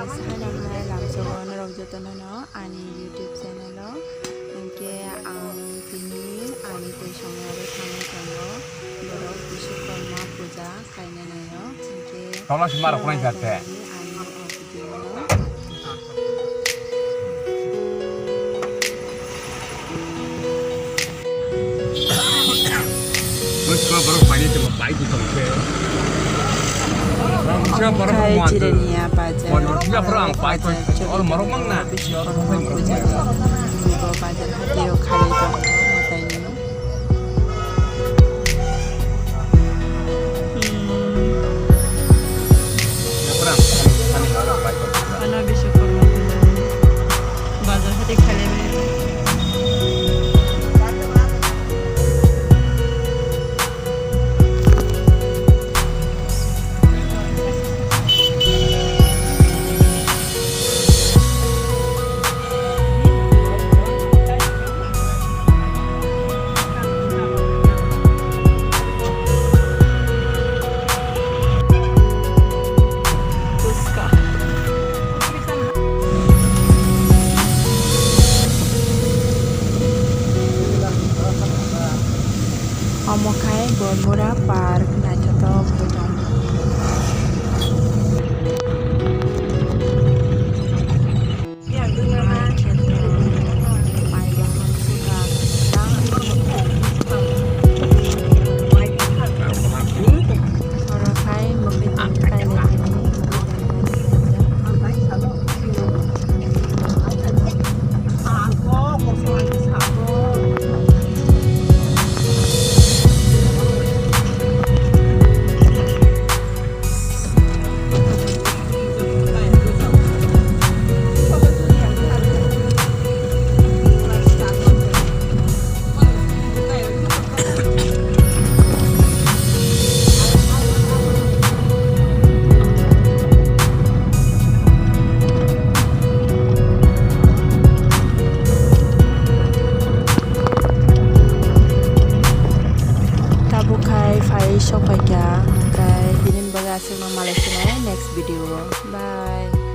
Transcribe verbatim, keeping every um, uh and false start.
Hai nang hai lamsogo norok jotono no ani YouTube channel o. Hinkhe ang tini ani twi songnai aro thangwi tongo. Borok Bishwakarma puja khainai naio. Hinkhe Tola si maro khwnai jate. Ani o video no. Bwskango borok painai tongo, bike tong khe. Bwskango borok Khai muan tong. Jirania bajar. Wan wan tong, borok ang bike tong. Oro borok mang na. Bishwakarma puja. Bo bajar hatio khalai tongo, mwtaini. Ano Bishwakarma puja ni bazar hati khalai bai. Omo khai Bormura Park naithothok khe tongo. Tabuk khai phai sokphaikha, hwnkhe tini bagwi aswkno malai sinai next video o. Bye.